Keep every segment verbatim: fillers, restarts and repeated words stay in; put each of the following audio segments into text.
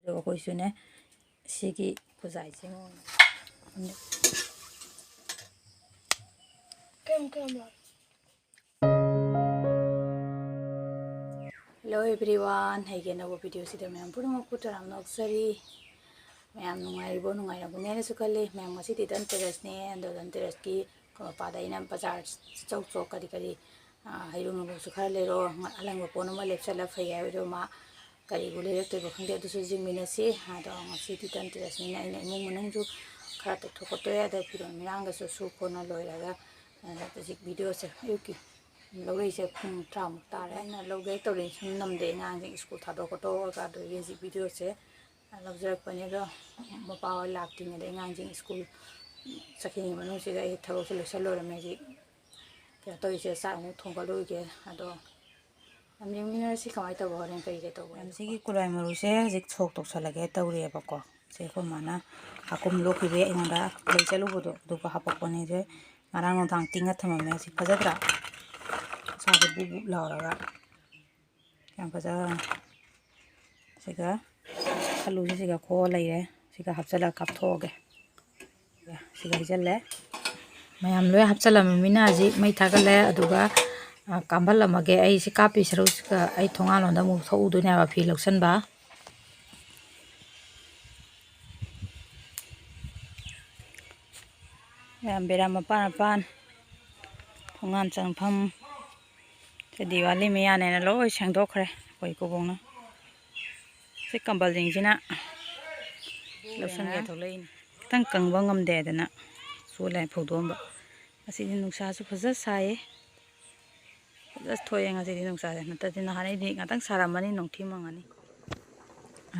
ꯑꯗꯨꯒ ꯑꯩꯈꯣꯏꯁꯨꯅꯦ, ꯁꯤꯒꯤ ꯈꯨꯖꯥꯏꯁꯤꯃ ꯑꯣꯏꯅ ꯀꯌꯥꯝ ꯀꯌꯥꯝ ꯂꯧ? Hello everyone, ꯑꯩꯒꯤ ꯑꯅꯧꯕ ꯚꯤꯗꯤꯑꯣꯁꯤꯗ ꯃꯌꯥꯝ ꯄꯨꯝꯅꯃꯛꯄꯨ ꯇꯔꯥꯝꯅ ꯑꯣꯛꯆꯔꯤ꯫ ꯃꯌꯥꯝ ꯅꯨꯡꯉꯥꯏꯔꯤꯕꯣ? ꯅꯨꯡꯉꯥꯏꯔꯝꯒꯅꯤ ꯍꯥꯏꯅꯁꯨ ꯈꯜꯂꯤ꯫ ꯃꯌꯥꯝ, ꯉꯁꯤꯗꯤ ꯙꯟꯇꯦꯔꯁꯅꯦ꯫ ꯑꯗꯣ ꯙꯟꯇꯦꯔꯁꯀꯤ ꯃꯄꯥꯗ ꯑꯩꯅ ꯕꯖꯥꯔ ꯆꯧ ꯆꯣ ꯀꯔꯤ ꯀꯔꯤ, ꯑꯥ, ꯍꯩꯔꯨ ꯅꯨꯡꯂꯨꯁꯨ ꯈꯔ ꯂꯩꯔꯣ, ꯑꯂꯪꯕ ꯄꯣꯠ ꯑꯃ ꯂꯦꯞꯁꯜꯂ ꯐꯩ ꯍꯥꯏꯕꯗꯣ ꯃꯥ ꯀꯔꯤꯕꯨ ꯂꯩꯔꯛꯇꯣꯏꯕ ꯈꯪꯗꯦ꯫ ꯑꯗꯨꯁꯨ ꯌꯦꯡꯃꯤꯟꯅꯁꯤ꯫ ꯑꯗꯣ ꯉꯁꯤꯗꯤ ꯙꯟꯇꯦꯔꯁꯅꯤꯅ ꯑꯩꯅ ꯏꯃꯨꯡ ꯃꯅꯨꯡꯁꯨ ꯈꯔ ꯇꯧꯊꯣꯛ ꯈꯣꯠꯇꯣꯛꯑꯦ꯫ ꯑꯗ ꯐꯤꯔꯣꯜ ꯃꯤꯔꯥꯡꯒꯁꯨ ꯁꯨ ꯈꯣꯠꯅ ꯂꯣꯏꯔꯒ, ꯑ, ꯍꯧꯖꯤꯛ ꯚꯤꯗꯤꯑꯣꯁꯦ ꯑꯌꯨꯛꯀꯤ ꯂꯧꯔꯛꯏꯁꯦ ꯄꯨꯡ ꯇꯔꯥꯃꯨꯛ ꯇꯥꯔꯦ꯫ ꯑꯩꯅ ꯂꯧꯒꯦ ꯇꯧꯔꯤꯅꯤ ꯁꯨꯝ ꯅꯝꯗꯦ, ꯑꯉꯥꯡꯁꯤꯡ ꯁ꯭ꯀꯨꯜ ꯊꯥꯗꯣꯛ ꯈꯣꯠꯇꯣꯛꯑꯒ꯫ ꯑꯗꯨꯗꯒꯤ ꯍꯧꯖꯤꯛ ꯚꯤꯗꯤꯑꯣꯁꯦ ꯂꯧꯖꯔꯛꯄꯅꯦ꯫ ꯑꯗꯣ ꯃꯄꯥ ꯍꯣꯏ ꯂꯥꯛꯇ꯭ꯔꯤꯉꯩꯗ ꯑꯉꯥꯡꯁꯤꯡ ꯁ꯭ꯀꯨꯜ ꯆꯠꯈꯤꯉꯩ ꯃꯅꯨꯡꯁꯤꯗ ꯑꯩ ꯊꯕꯛꯁꯦ ꯂꯣꯏꯁꯜꯂꯣꯏꯔꯝꯃꯦ꯫ ꯍꯧꯖꯤꯛ ꯀꯩꯅꯣ ꯇꯧꯔꯤꯁꯦ, ꯆꯥꯛ ꯑꯃꯨꯛ ꯊꯣꯡꯒꯠꯂꯨꯔꯤꯒꯦ꯫ ꯑꯗꯣ ꯌꯥꯝ ꯌꯦꯡꯃꯤꯟꯅꯔꯁꯤ ꯀꯃꯥꯏꯅ ꯇꯧꯕ ꯍꯣꯔꯦꯟ ꯀꯔꯤ ꯀꯔꯤ ꯇꯧꯕ ꯍꯥꯏꯅꯣ꯫ ꯁꯤꯒꯤ ꯀꯨꯂꯥꯏ ꯃꯔꯨꯁꯦ ꯍꯧꯖꯤꯛ ꯁꯣꯛ ꯇꯧꯁꯜꯂꯒꯦ ꯇꯧꯔꯤꯑꯕꯀꯣ꯫ ꯁꯦ ꯑꯩꯈꯣꯏ ꯃꯥꯅ ꯍꯥꯀꯨꯝ ꯂꯣꯛꯈꯤꯕꯒꯤ ꯑꯩꯉꯣꯟꯗ ꯂꯩ ꯆꯠꯂꯨꯕꯗꯣ ꯑꯗꯨꯒ ꯍꯥꯄꯛꯄꯅꯦ꯫ ꯁꯦ ꯉꯔꯥꯡ ꯅꯨꯡꯗꯥꯡ ꯇꯤꯡꯉ ꯊꯝꯃꯝꯃꯦ꯫ ꯁꯤ ꯐꯖꯗ꯭ꯔꯥ? ꯃꯁꯥꯁꯦ ꯕꯨꯛ ꯕꯨꯛ ꯂꯥꯎꯔꯒ ꯌꯥꯝ ꯐꯖ꯫ ꯁꯤꯒ ꯑꯂꯨꯁꯦ ꯁꯤꯒ ꯈꯣꯛꯑ ꯂꯩꯔꯦ꯫ ꯁꯤꯒ ꯍꯥꯞꯆꯤꯜꯂꯒ ꯀꯥꯞꯊꯣꯛꯑꯒꯦ꯫ ꯁꯤꯒ ꯍꯩꯖꯤꯜꯂꯦ꯫ ꯃꯌꯥꯝ ꯂꯣꯏ ꯍꯥꯞꯆꯤꯜꯂꯝꯃꯤꯅ ꯍꯧꯖꯤꯛ ꯃꯩ ꯊꯥꯒꯠꯂꯦ꯫ ꯑꯗꯨꯒ, ꯑ, ꯀꯥꯝꯍꯜꯂꯝꯃꯒꯦ꯫ ꯑꯩ ꯁꯤ ꯀꯥꯞꯄꯤ ꯁꯔꯨꯛꯁꯤꯒ ꯑꯩ ꯊꯣꯡꯒꯥꯟꯂꯣꯝꯗ ꯑꯃꯨꯛ ꯊꯣꯛꯎꯗꯣꯏꯅꯦꯕ ꯐꯤ ꯂꯧꯁꯟꯕ꯫ ꯃꯌꯥꯝ ꯕꯦꯔꯥ ꯃꯄꯥꯟ ꯃꯄꯥꯟ, ꯊꯣꯡꯒꯥꯟ ꯆꯪꯐꯝ, ꯁꯤ ꯗꯤꯋꯥꯂꯤ ꯃꯌꯥꯅꯦꯅ ꯂꯣꯏ ꯁꯦꯡꯗꯣꯛꯈ꯭ꯔꯦ ꯑꯩꯈꯣꯏ ꯏꯀꯨꯕꯣꯛꯅ꯫ ꯁꯤ ꯀꯝꯕꯜꯁꯤꯡꯁꯤꯅ ꯂꯧꯁꯟꯒꯦ ꯊꯣꯛꯂꯛꯏꯅꯤ꯫ ꯈꯤꯇꯪ ꯀꯪꯕ ꯉꯝꯗꯦꯗꯅ ꯆꯣꯠꯂꯦ ꯐꯧꯗꯣꯛꯑꯝꯕ꯫ ꯉꯁꯤꯗꯤ ꯅꯨꯡꯁꯥꯁꯨ ꯐꯖ ꯁꯥꯏꯌꯦ꯫ ꯐꯖ ꯊꯣꯛꯑꯦ ꯉꯁꯤꯗꯤ ꯅꯨꯡꯁꯥꯁꯦ꯫ ꯅꯠꯇ꯭ꯔꯗꯤ ꯅꯍꯥꯟ ꯑꯩꯗꯤ ꯉꯥꯛꯇꯪ ꯁꯥꯔꯝꯃꯅꯤ, ꯅꯣꯡꯊꯤ ꯃꯪꯉꯅꯤ꯫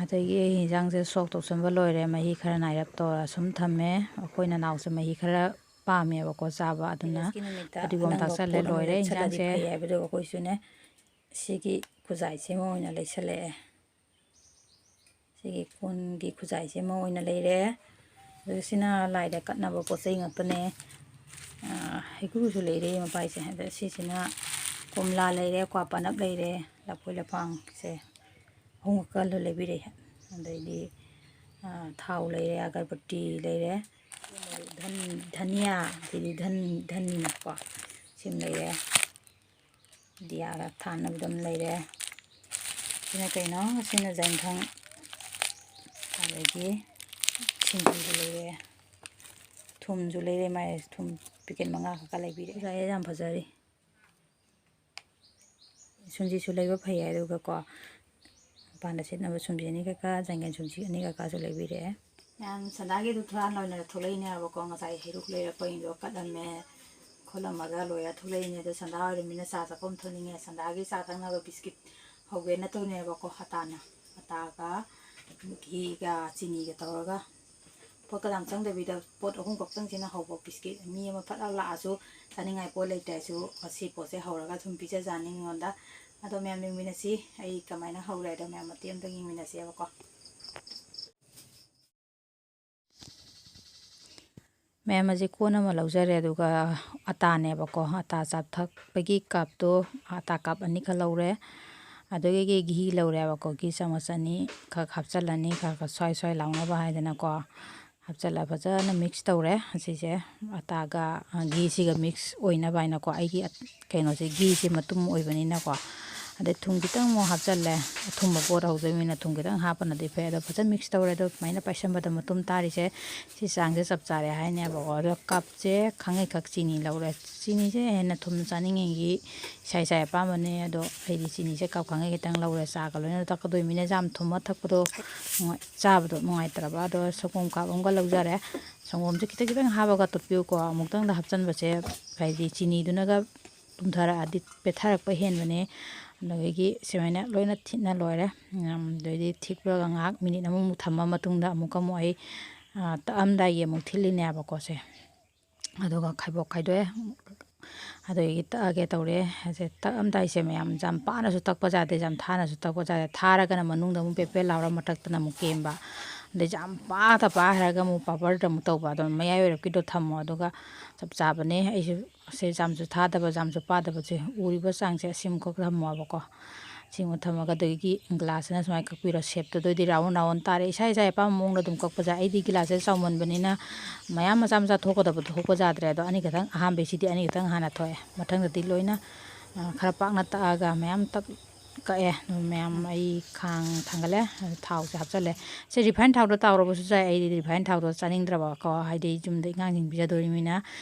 ꯑꯗꯒꯤ ꯑꯩ ꯏꯟꯖꯥꯡꯁꯦ ꯁꯣꯛ ꯇꯧꯁꯟꯕ ꯂꯣꯏꯔꯦ꯫ ꯃꯍꯤ ꯈꯔ ꯅꯥꯏꯔꯞ ꯇꯧꯔ ꯁꯨꯝ ꯊꯝꯃꯦ꯫ ꯑꯩꯈꯣꯏ ꯅꯅꯥꯎꯁꯦ ꯃꯍꯤ ꯈꯔ ꯄꯥꯝꯃꯦꯕꯀꯣ ꯆꯥꯕ, ꯑꯗꯨꯅ ꯅꯨꯃꯤꯠꯇ ꯐꯗꯤꯒꯣꯝ ꯑꯅꯝꯕ ꯊꯥꯛꯆꯜꯂꯦ꯫ ꯄꯣꯠ ꯑꯃ ꯂꯣꯏꯔꯦ ꯂꯦꯞꯁꯜꯂꯗꯤ ꯏꯟꯖꯥꯡꯁꯦ꯫ ꯐꯩ ꯍꯥꯏꯕꯗꯣ ꯑꯩꯈꯣꯏꯁꯨꯅꯦ꯫ ꯁꯤꯒꯤ ꯈꯨꯖꯥꯏꯁꯤꯃ ꯑꯣꯏꯅ ꯂꯩꯁꯜꯂꯛꯑꯦ꯫ ꯁꯤꯒꯤ ꯀꯣꯟꯒꯤ ꯈꯨꯖꯥꯏꯁꯤꯃ ꯑꯣꯏꯅ ꯂꯩꯔꯦ꯫ ꯑꯗꯨ ꯁꯤꯅ ꯂꯥꯏꯗ ꯀꯠꯅꯕ ꯄꯣꯠ ꯆꯩ ꯉꯥꯛꯇꯅꯦ꯫ ꯑꯥ, ꯍꯩꯀ꯭ꯔꯨꯁꯨ ꯂꯩꯔꯦ ꯃꯄꯥꯏꯁꯦ꯫ ꯑꯗ ꯁꯤꯁꯤꯅ ꯀꯣꯝꯂꯥ ꯂꯩꯔꯦ, ꯀ꯭ꯋꯥ ꯄꯥꯅꯞ ꯂꯩꯔꯦ, ꯂꯐꯣꯏ ꯂꯐꯥꯡꯁꯦ ꯑꯍꯨꯝ ꯈꯛꯇ ꯂꯩꯕꯤꯔꯛꯑꯦ꯫ ꯑꯗꯩꯗꯤ, ꯑ, ꯊꯥꯎ ꯂꯩꯔꯦ, ꯑꯒꯔꯕꯇꯤ ꯂꯩꯔꯦ, ꯙꯟ-, ꯙꯅꯤꯌꯥ, ꯁꯤꯗꯤ ꯙꯟ-, ꯙꯟꯅꯤꯅꯀꯣ, ꯁꯤꯃ ꯂꯩꯔꯦ꯫ ꯗꯤꯌꯥꯒ ꯊꯥꯅꯕꯗ ꯑꯃ ꯂꯩꯔꯦ꯫ ꯁꯤꯅ ꯀꯩꯅꯣ? ꯁꯤꯅ ꯖꯥꯏꯟꯊꯪ꯫ ꯑꯗꯒꯤ ꯁꯤꯡꯖꯨꯁꯨ ꯂꯩꯔꯦ꯫ ꯊꯨꯝꯁꯨ ꯂꯩꯔꯦ꯫ ꯃꯥꯏ ꯊꯨꯝ ꯄꯦꯀꯦꯠ ꯃꯉꯥ ꯈꯛꯀ ꯂꯩꯕꯤꯔꯦ꯫ ꯐꯖꯔꯦ, ꯌꯥꯝ ꯐꯖꯔꯤ꯫ ꯁꯨꯝꯖꯤꯁꯨ ꯂꯩꯕ ꯐꯩ꯫ ꯑꯗꯨꯒꯀꯣ, ꯃꯄꯥꯟꯗ ꯁꯦꯠꯅꯕ ꯁꯨꯝꯖꯤ ꯑꯅꯤ ꯈꯛꯀ, ꯖꯪꯒꯜ ꯁꯨꯝꯖꯤ ꯑꯅꯤ ꯈꯛꯀꯁꯨ ꯂꯩꯕꯤꯔꯛꯑꯦ꯫ ꯃꯌꯥꯝ ꯁꯟꯗꯥꯒꯤ ꯙꯨꯞ ꯊꯥ ꯂꯣꯏꯅꯔ ꯊꯣꯛꯂꯛꯏꯅꯦꯕꯀꯣ꯫ ꯉꯁꯥꯏ ꯍꯩꯔꯨꯛ ꯂꯩꯔꯛꯄꯁꯤꯡꯗꯣ ꯀꯠꯂꯝꯃꯦ, ꯈꯣꯠꯂꯝꯃꯒ ꯂꯣꯏꯔ ꯊꯣꯛꯂꯛꯏꯅꯦ꯫ ꯑꯗꯣ ꯁꯟꯗꯥ ꯑꯣꯏꯔꯃꯤꯅ ꯆꯥ ꯊꯛꯐꯝ ꯊꯣꯛꯅꯤꯡꯉꯦ꯫ ꯁꯟꯗꯥꯒꯤ ꯆꯥ ꯊꯛꯅꯕ ꯕꯤꯁꯀꯤꯠ ꯍꯧꯒꯦꯅ ꯇꯧꯅꯦꯕꯀꯣ꯫ ꯑꯇꯥꯅ, ꯑꯇꯥꯒ ꯘꯤꯒ ꯆꯤꯅꯤꯒ ꯇꯧꯔꯒ, ꯄꯣꯠꯀ ꯌꯥꯝ ꯆꯪꯗꯕꯤꯗ ꯄꯣꯠ ꯑꯍꯨꯝ ꯈꯛꯇꯪꯁꯤꯅ ꯍꯧꯕ ꯕꯤꯁꯀꯤꯠ꯫ ꯃꯤ ꯑꯃ ꯐꯠ ꯂꯥꯎ ꯂꯥꯛꯑꯁꯨ ꯆꯥꯅꯤꯡꯉꯥꯏ ꯄꯣꯠ ꯂꯩꯇ꯭ꯔꯁꯨ ꯁꯤ ꯄꯣꯠꯁꯦ ꯍꯧꯔꯒ ꯁꯨꯝ ꯄꯤꯖꯖꯥꯅꯤ ꯃꯤꯉꯣꯟꯗ꯫ ꯑꯗꯣ ꯃꯌꯥꯝ ꯌꯦꯡꯃꯤꯟꯅꯁꯤ, ꯑꯩ ꯀꯃꯥꯏꯅ ꯍꯧꯔꯦ ꯍꯥꯏꯗꯣ ꯃꯌꯥꯝ ꯃꯇꯦꯛ ꯑꯃꯇꯪ ꯌꯦꯡꯃꯤꯟꯅꯁꯦꯕꯀꯣ꯫ ꯃꯌꯥꯝ, ꯑꯁꯤ ꯀꯣꯟ ꯑꯃ ꯂꯧꯖꯔꯦ, ꯑꯗꯨꯒ ꯑꯇꯥꯅꯦꯕꯀꯣ, ꯑꯇꯥ ꯆꯥꯊꯛꯄꯒꯤ ꯀꯞꯇꯣ, ꯑꯇꯥ ꯀꯞ ꯑꯅꯤꯈꯛ ꯂꯧꯔꯦ꯫ ꯑꯗꯨꯗꯒꯤ ꯘꯤ ꯂꯧꯔꯦꯕꯀꯣ, ꯘꯤ ꯆꯥꯃꯁ ꯑꯅꯤ ꯈꯛ ꯍꯥꯞꯆꯤꯜꯂꯅꯤ, ꯈꯔ ꯈꯔ ꯁ꯭ꯋꯥꯏ ꯁ꯭ꯋꯥꯏ ꯂꯥꯎꯅꯕ ꯍꯥꯏꯗꯅꯀꯣ꯫ ꯍꯥꯞꯆꯤꯜꯂ ꯐꯖꯅ ꯃꯤꯛꯁ ꯇꯧꯔꯦ꯫ ꯑꯁꯤꯁꯦ ꯑꯇꯥꯒ, ꯑ, ꯘꯤꯁꯤꯒ ꯃꯤꯛꯁ ꯑꯣꯏꯅꯕ ꯍꯥꯏꯅꯀꯣ꯫ ꯑꯩꯒꯤ ꯑꯠ-, ꯀꯩꯅꯣꯁꯦ, ꯘꯤꯁꯦ ꯃꯇꯨꯝ ꯑꯣꯏꯕꯅꯤꯅꯀꯣ꯫ ꯑꯗꯩ ꯊꯨꯝ ꯈꯤꯇꯪ ꯑꯃꯨꯛ ꯍꯥꯞꯆꯜꯂꯦ꯫ ꯑꯊꯨꯝꯕ ꯄꯣꯠ ꯍꯧꯗꯣꯏꯅꯤꯅ ꯊꯨꯝ ꯈꯤꯇꯪ ꯍꯥꯞꯄꯅꯗꯤ ꯐꯩ꯫ ꯑꯗꯣ ꯐꯖꯅ ꯃꯤꯛꯁ ꯇꯧꯔꯦ꯫ ꯑꯗꯣ ꯁꯨꯃꯥꯏꯅ ꯄꯥꯏꯁꯟꯕꯗ ꯃꯇꯨꯝ ꯇꯥꯔꯤꯁꯦ ꯁꯤ ꯆꯥꯡꯁꯦ ꯆꯞ ꯆꯥꯔꯦ ꯍꯥꯏꯅꯦꯕꯀꯣ꯫ ꯑꯗꯣ ꯀꯞꯁꯦ ꯈꯥꯡꯉꯩꯈꯛ ꯆꯤꯅꯤ ꯂꯧꯔꯦ꯫ ꯆꯤꯅꯤꯁꯦ ꯍꯦꯟꯅ ꯊꯨꯝ ꯆꯥꯅꯤꯡꯉꯤꯒꯤ ꯏꯁꯥ ꯏꯁꯥꯒꯤ ꯑꯄꯥꯝꯕꯅꯦ꯫ ꯑꯗꯣ ꯑꯩꯗꯤ ꯆꯤꯅꯤꯁꯦ ꯀꯞ ꯈꯥꯡꯉꯩ ꯈꯤꯇꯪ ꯂꯧꯔꯦ꯫ ꯆꯥꯒ ꯂꯣꯏꯅ ꯊꯛꯀꯗꯣꯏꯅꯤꯅ ꯌꯥꯝ ꯊꯨꯝꯃ ꯊꯛꯄꯗꯣ ꯅꯨꯡꯉꯥꯏ-, ꯆꯥꯕꯗꯣ ꯅꯨꯡꯉꯥꯏꯇ꯭ꯔꯕ꯫ ꯑꯗꯣ ꯁꯪꯒꯣꯝ ꯀꯞ ꯑꯃꯒ ꯂꯧꯖꯔꯦ꯫ ꯁꯪꯒꯣꯝꯁꯦ ꯈꯤꯇꯪ ꯈꯤꯇꯪ ꯍꯥꯞꯄꯒ ꯇꯣꯠꯄꯤꯌꯨꯀꯣ꯫ ꯑꯃꯨꯛꯇꯪꯗ ꯍꯥꯞꯆꯟꯕꯁꯦ ꯍꯥꯏꯗꯤ ꯆꯤꯅꯤꯗꯨꯅꯒ ꯇꯨꯝꯊꯔꯛꯑꯗꯤ ꯄꯦꯠꯊꯔꯛꯄ ꯍꯦꯟꯕꯅꯦ꯫ ꯑꯗꯒꯤ ꯁꯨꯃꯥꯏꯅ ꯂꯣꯏꯅ ꯊꯤꯠꯅ ꯂꯣꯏꯔꯦ꯫ ꯎꯝ, ꯑꯗꯩꯗꯤ ꯊꯤꯠꯄꯒ ꯉꯥꯏꯍꯥꯛ ꯃꯤꯅꯤꯠ ꯑꯃꯃꯨꯛ ꯊꯝꯃ ꯃꯇꯨꯡꯗ ꯑꯃꯨꯛꯀ ꯑꯃꯨꯛ ꯑꯩ, ꯑ, ꯇꯛꯑꯝꯗꯥꯏꯒꯤ ꯑꯃꯨꯛ ꯊꯤꯠꯂꯤꯅꯦꯕꯀꯣ ꯁꯦ꯫ ꯑꯗꯨꯒ ꯈꯥꯏꯕꯣꯛ ꯈꯥꯏꯗꯣꯛꯑꯦ꯫ ꯑꯗꯒꯤ ꯇꯛꯑꯒꯦ ꯇꯧꯔꯦ꯫ ꯍꯧꯖꯤꯛ ꯇꯛꯑꯝꯗꯥꯏꯁꯦ ꯃꯌꯥꯝ ꯌꯥꯝ ꯄꯥꯅꯁꯨ ꯇꯛꯄ ꯌꯥꯗꯦ, ꯌꯥꯝ ꯊꯥꯅꯁꯨ ꯇꯛꯄ ꯌꯥꯗꯦ꯫ ꯊꯥꯔꯒꯅ ꯃꯅꯨꯡꯗ ꯑꯃꯨꯛ ꯄꯦꯠ ꯄꯦꯠ ꯂꯥꯎꯔ ꯃꯊꯛꯇꯅ ꯑꯃꯨꯛ ꯀꯦꯝꯕ꯫ ꯑꯗꯩ ꯌꯥꯝ ꯄꯥꯗ ꯄꯥ ꯍꯥꯏꯔꯒ ꯑꯃꯨꯛ ꯄꯥꯄꯔꯗ ꯑꯃꯨꯛ ꯇꯧꯕ꯫ ꯑꯗꯣ ꯃꯌꯥꯏ ꯑꯣꯏꯔꯞꯀꯤꯗꯣ ꯊꯝꯃꯣ꯫ ꯑꯗꯨꯒ ꯆꯞ ꯆꯥꯕꯅꯦ꯫ ꯑꯩꯁꯨ ꯁꯦ ꯌꯥꯝꯁꯨ ꯊꯥꯗꯕ, ꯌꯥꯝꯁꯨ ꯄꯥꯗꯕꯁꯦ, ꯎꯔꯤꯕ ꯆꯥꯡꯁꯦ ꯑꯁꯤꯃꯈꯛ ꯊꯝꯃꯣꯕꯀꯣ꯫ ꯁꯤꯃ ꯊꯝꯃꯒ ꯑꯗꯒꯤ ꯒ꯭ꯂꯥꯁꯁꯤꯅ ꯁꯨꯃꯥꯏꯅ ꯀꯛꯄꯤꯔꯣ꯫ ꯁꯦꯞꯇꯣ ꯑꯗꯨꯑꯣꯏꯗꯤ ꯔꯥꯎꯟ ꯔꯥꯎꯟ ꯇꯥꯔꯦ꯫ ꯏꯁꯥ ꯏꯁꯥ ꯑꯄꯥꯝꯕ ꯃꯑꯣꯡꯗ ꯑꯗꯨꯝ ꯀꯛꯄꯁꯦ꯫ ꯑꯩꯗꯤ ꯒꯤꯂꯥꯁꯁꯦ ꯆꯥꯎꯃꯟꯕꯅꯤꯅ ꯃꯌꯥꯝ ꯃꯆꯥ ꯃꯆꯥ ꯊꯣꯛꯀꯗꯕꯗꯣ ꯊꯣꯛꯄ ꯌꯥꯗ꯭ꯔꯦ꯫ ꯑꯗꯣ ꯑꯅꯤꯈꯛꯇꯪ, ꯑꯍꯥꯟꯕꯩꯁꯤꯗꯤ ꯑꯅꯤꯈꯛꯇꯪ ꯍꯥꯟꯅ ꯊꯣꯛꯑꯦ꯫ ꯃꯊꯪꯗꯗꯤ ꯂꯣꯏꯅ, ꯑ, ꯈꯔ ꯄꯥꯛꯅ ꯇꯛꯑꯒ ꯃꯌꯥꯝ ꯇꯛ-, ꯀꯛꯑꯦ꯫ ꯑꯗꯨ ꯃꯌꯥꯝ ꯑꯩ ꯈꯥꯡ ꯊꯥꯡꯒꯠꯂꯦ꯫ ꯑꯗꯨ ꯊꯥꯎꯁꯦ ꯍꯥꯞꯆꯜꯂꯦ꯫ ꯁꯤ ꯔꯤꯐꯥꯏꯟ ꯊꯥꯎꯗ ꯇꯥꯎꯔꯕꯁꯨ ꯌꯥꯏ꯫ ꯑꯩꯗꯤ ꯔꯤꯐꯥꯏꯟ ꯊꯥꯎꯗꯣ ꯆꯥꯅꯤꯡꯗ꯭ꯔꯕꯀꯣ, ꯍꯥꯏꯗꯤ ꯌꯨꯝꯗ ꯏꯉꯥꯡꯁꯤꯡ ꯄꯤꯖꯗꯣꯔꯤꯕꯅꯤꯅ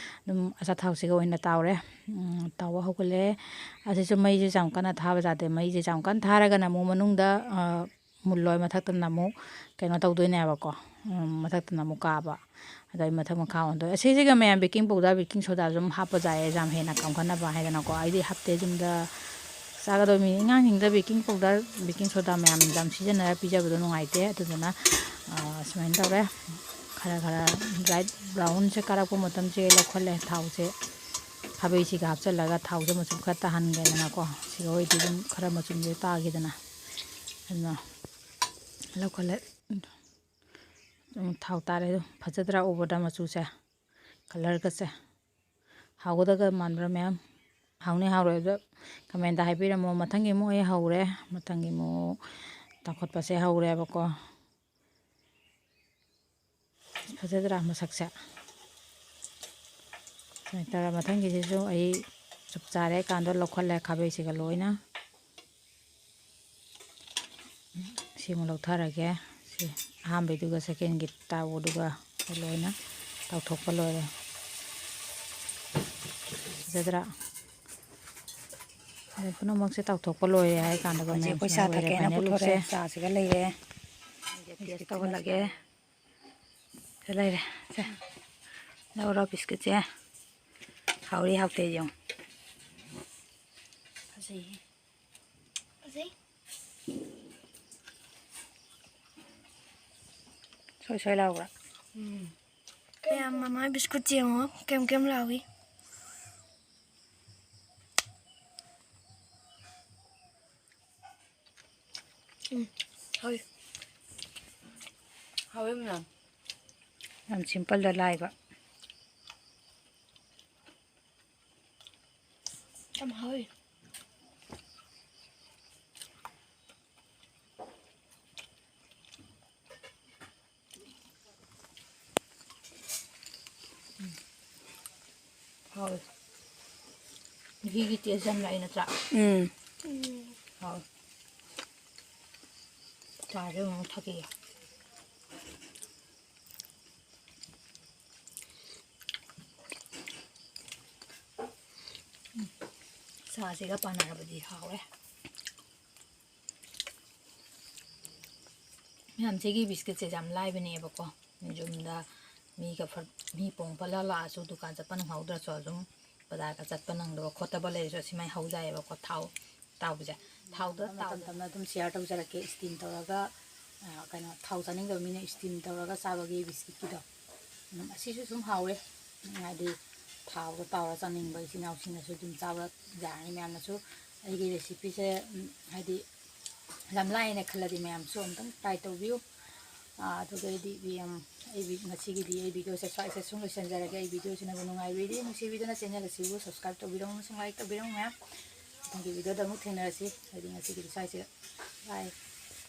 ꯑꯗꯨꯝ ꯑꯆꯥꯊꯥꯎꯁꯤꯒ ꯑꯣꯏꯅ ꯇꯥꯎꯔꯦ꯫ ꯎꯝ, ꯇꯥꯎꯕ ꯍꯧꯒꯠꯂꯦ꯫ ꯑꯁꯤꯁꯨ ꯃꯩꯁꯦ ꯌꯥꯝ ꯀꯟꯅ ꯊꯥꯕ ꯌꯥꯗꯦ꯫ ꯃꯩꯁꯦ ꯌꯥꯝ ꯀꯟꯅ ꯊꯥꯔꯒꯅ ꯑꯃꯨꯛ ꯃꯅꯨꯡꯗ, ꯑ, ꯃꯨꯜꯂꯣꯏ, ꯃꯊꯛꯇꯅ ꯑꯃꯨꯛ ꯀꯩꯅꯣ ꯇꯧꯗꯣꯏꯅꯦꯕꯀꯣ꯫ ꯎꯝ, ꯃꯊꯛꯇꯅ ꯑꯃꯨꯛ ꯀꯥꯕ꯫ ꯑꯗꯣ ꯑꯩ ꯃꯊꯛ ꯃꯈꯥ ꯑꯣꯟꯗꯣꯏ꯫ ꯑꯁꯤꯁꯤꯒ ꯃꯌꯥꯝ ꯕꯦꯀꯤꯡ ꯄꯥꯎꯗꯔ, ꯕꯦꯀꯤꯡ ꯁꯣꯗꯥꯁꯨ ꯑꯗꯨꯝ ꯍꯥꯞꯄ ꯌꯥꯏꯌꯦ, ꯌꯥꯝ ꯍꯦꯟꯅ ꯀꯥꯝꯈꯠꯅꯕ ꯍꯥꯏꯗꯅꯀꯣ꯫ ꯑꯩꯗꯤ ꯍꯥꯞꯇꯦ, ꯌꯨꯝꯗ ꯆꯥꯒꯗꯧꯕ ꯃꯤ ꯑꯉꯥꯡꯁꯤꯡꯗ ꯕꯦꯀꯤꯡ ꯄꯥꯎꯗꯔ, ꯕꯦꯀꯤꯡ ꯁꯣꯗꯥ ꯃꯌꯥꯝ ꯌꯥꯝ ꯁꯤꯖꯤꯟꯅꯔ ꯄꯤꯖꯕꯗꯣ ꯅꯨꯡꯉꯥꯏꯇꯦ꯫ ꯑꯗꯨꯗꯨꯅ, ꯑ, ꯁꯨꯃꯥꯏꯅ ꯇꯧꯔꯦ꯫ ꯈꯔ ꯈꯔ ꯕ꯭ꯔꯥꯏꯠ ꯕ꯭ꯔꯥꯎꯟꯁꯦ ꯀꯥꯔꯛꯄ ꯃꯇꯝꯁꯦ ꯂꯧꯈꯠꯂꯦ꯫ ꯊꯥꯎꯁꯦ ꯈꯥꯕꯩꯁꯤꯒ ꯍꯥꯞꯆꯤꯜꯂꯒ ꯊꯥꯎꯁꯦ ꯃꯆꯨꯝ ꯈꯔ ꯇꯥꯍꯟꯒꯦꯗꯅꯀꯣ꯫ ꯁꯤꯒ ꯑꯣꯏꯗꯤ ꯑꯗꯨꯝ ꯈꯔ ꯃꯆꯨꯝꯁꯦ ꯇꯥꯈꯤꯗꯅ꯫ ꯑꯗꯨꯅ ꯂꯧꯈꯠꯂꯦ꯫ ꯑꯗꯨꯝ ꯊꯥꯎ ꯇꯥꯔꯦ꯫ ꯑꯗꯨꯝ ꯐꯖꯗ꯭ꯔꯥ ꯎꯕꯗ ꯃꯆꯨꯁꯦ, ꯀꯂꯔꯒꯁꯦ? ꯍꯥꯎꯒꯗꯒ ꯃꯥꯟꯕ꯭ꯔꯥ ꯃꯌꯥꯝ? ꯍꯥꯎꯅꯤ ꯍꯥꯎꯔꯣꯏ ꯍꯥꯏꯕꯗꯣ ꯀꯃꯦꯟꯗ ꯍꯥꯏꯕꯤꯔꯝꯃꯣ꯫ ꯃꯊꯪꯒꯤ ꯑꯃꯨꯛ ꯑꯩ ꯍꯧꯔꯦ꯫ ꯃꯊꯪꯒꯤ ꯑꯃꯨꯛ ꯇꯥꯎꯈꯠꯄꯁꯦ ꯍꯧꯔꯦꯕꯀꯣ꯫ ꯐꯖꯗ꯭ꯔꯥ ꯃꯁꯛꯁꯦ? ꯁꯨꯃꯥꯏꯅ ꯇꯧꯔ ꯃꯊꯪꯒꯤꯁꯤꯁꯨ ꯑꯩ ꯆꯞ ꯆꯥꯔꯦ ꯀꯥꯟꯗ ꯂꯧꯈꯠꯂꯦ ꯈꯥꯕꯩꯁꯤꯒ ꯂꯣꯏꯅ꯫ ꯁꯤꯃꯨꯛ ꯂꯧꯊꯔꯒꯦ꯫ ꯁꯤ ꯑꯍꯥꯟꯕꯩꯗꯨꯒ ꯁꯦꯀꯦꯟꯒꯤ ꯇꯥꯎꯕꯗꯨꯒ ꯂꯣꯏꯅ ꯇꯥꯎꯊꯣꯛꯄ ꯂꯣꯏꯔꯦ꯫ ꯐꯖꯗ꯭ꯔꯥ? ꯑꯗꯩ ꯄꯨꯝꯅꯃꯛꯁꯦ ꯇꯥꯎꯊꯣꯛꯄ ꯂꯣꯏꯔꯦ ꯍꯥꯏ ꯀꯥꯟꯗ ꯍꯧꯖꯤꯛ ꯑꯩꯈꯣꯏ ꯆꯥ ꯊꯛꯀꯦꯅ ꯄꯨꯊꯣꯔꯛꯑꯦ꯫ ꯆꯥꯁꯤꯒ ꯂꯩꯔꯦ꯫ ꯇꯦꯁ ꯇꯧꯍꯜꯂꯒꯦ꯫ ꯁꯤ ꯂꯩꯔꯦ꯫ ꯁꯦ꯫ ꯂꯧꯔꯣ ꯕꯤꯁꯀꯤꯠꯁꯦ꯫ ꯍꯥꯎꯔꯤ ꯍꯥꯎꯇꯦ ꯌꯦꯡꯉꯨ꯫ ꯐꯖꯩꯌꯦ꯫ ꯐꯖꯩ꯫ ꯁꯣꯏ ꯁꯣꯏ ꯂꯥꯎꯕ꯭ꯔꯥ? ꯎꯝ꯫ ꯀꯌꯥꯝ ꯃꯃꯥꯏ ꯕꯤꯁꯀꯨꯠ ꯌꯦꯡꯉꯣ꯫ ꯀꯦꯝ ꯀꯦꯝ ꯂꯥꯎꯏ꯫ ꯎꯝ꯫ ꯍꯥꯎꯏ꯫ ꯍꯥꯎꯏ ꯃꯌꯥꯝ꯫ ꯌꯥꯝ ꯁꯤꯝꯄꯜꯗ ꯂꯥꯏꯕ꯫ ꯌꯥꯝ ꯍꯥꯎꯏ꯫ ꯍꯥꯎꯋꯦ꯫ ꯃꯍꯤꯒꯤ taste ꯌꯥꯝ ꯂꯥꯛꯑꯦ ꯅꯠꯇ꯭ꯔꯥ? ꯎꯝ꯫ ꯍꯥꯎꯋꯦ꯫ ꯆꯥꯁꯦ ꯑꯃꯨꯛ ꯊꯛꯈꯤꯒꯦ꯫ ꯎꯝ꯫ ꯆꯥꯁꯤꯒ ꯄꯥꯟꯅꯔꯕꯗꯤ ꯍꯥꯎꯔꯦ꯫ ꯃꯌꯥꯝ, ꯁꯤꯒꯤ biscuitꯁꯦ ꯌꯥꯝ ꯂꯥꯏꯕꯅꯦꯕꯀꯣ꯫ ꯌꯨꯝꯗ ꯃꯤꯒ ꯐ-, ꯃꯤ ꯄꯣꯡ ꯐꯠꯂ ꯂꯥꯛꯑꯁꯨ, ꯗꯨꯀꯥꯟ ꯆꯠꯄ ꯅꯪꯍꯧꯗ꯭ꯔꯁꯨ, ꯑꯗꯨꯝ ꯕꯖꯥꯔꯒ ꯆꯠꯄ ꯅꯪꯗꯕ ꯈꯣꯠꯇꯕ ꯂꯩꯔꯁꯨ, ꯑꯁꯤꯃꯥꯏ ꯍꯧꯖꯩꯑꯕꯀꯣ, ꯊꯥꯎ ꯇꯥꯎꯕꯁꯦ꯫ ꯊꯥꯎꯗ ꯃꯇꯝ ꯇꯥꯎꯗ-, ꯇꯞꯅ ꯑꯗꯨꯝ share ꯇꯧꯖꯔꯛꯀꯦ꯫ Steam ꯇꯧꯔꯒ, ꯑ, ꯀꯩꯅꯣ, ꯊꯥꯎ ꯆꯥꯅꯤꯡꯗꯕ ꯃꯤꯅ steam ꯇꯧꯔꯒ ꯆꯥꯕꯒꯤ biscuitꯀꯤꯗꯣ꯫ ꯎꯝ, ꯑꯁꯤꯁꯨ ꯁꯨꯝ ꯍꯥꯎꯋꯦ꯫ ꯎꯝ, ꯍꯥꯏꯗꯤ ꯊꯥꯎꯗ ꯇꯥꯎꯔ ꯆꯥꯅꯤꯡꯕ ꯏꯆꯤꯟ ꯏꯅꯥꯎꯁꯤꯡꯅꯁꯨ ꯑꯗꯨꯝ ꯆꯥꯕ ꯌꯥꯔꯅꯤ꯫ ꯃꯌꯥꯝꯅꯁꯨ ꯑꯩꯒꯤ recipeꯁꯦ, ꯎꯝ, ꯍꯥꯏꯗꯤ ꯌꯥꯝ ꯂꯥꯏꯅ ꯈꯜꯂꯗꯤ ꯃꯌꯥꯝꯁꯨ ꯑꯝꯇꯪ try ꯇꯧꯕꯤꯌꯨ꯫ ꯑꯥ, ꯑꯗꯨꯒ ꯑꯩꯗꯤ ꯃꯌꯥꯝ, ꯑꯩ vi-, ꯉꯁꯤꯒꯤꯗꯤ ꯑꯩ videoꯁꯦ ꯁ꯭ꯋꯥꯏꯁꯦ ꯁꯨꯝ ꯂꯣꯏꯁꯤꯟꯖꯔꯒꯦ꯫ ꯑꯩ videoꯁꯤꯅꯕꯨ ꯅꯨꯡꯉꯥꯏꯕꯤꯔꯗꯤ, ꯅꯨꯡꯁꯤꯕꯤꯗꯨꯅ channel ꯑꯁꯤꯕꯨ subscribe ꯇꯧꯕꯤꯔꯝꯃꯨ ꯑꯃꯁꯨꯡ like ꯇꯧꯕꯤꯔꯝꯃꯨ ꯃꯌꯥꯝ꯫ ꯃꯊꯪꯒꯤ videoꯗ ꯑꯃꯨꯛ ꯊꯦꯡꯅꯔꯁꯤ꯫ ꯑꯩꯗꯤ ꯉꯁꯤꯒꯤꯗꯤ ꯁ꯭ꯋꯥꯏꯁꯤꯗ bye꯫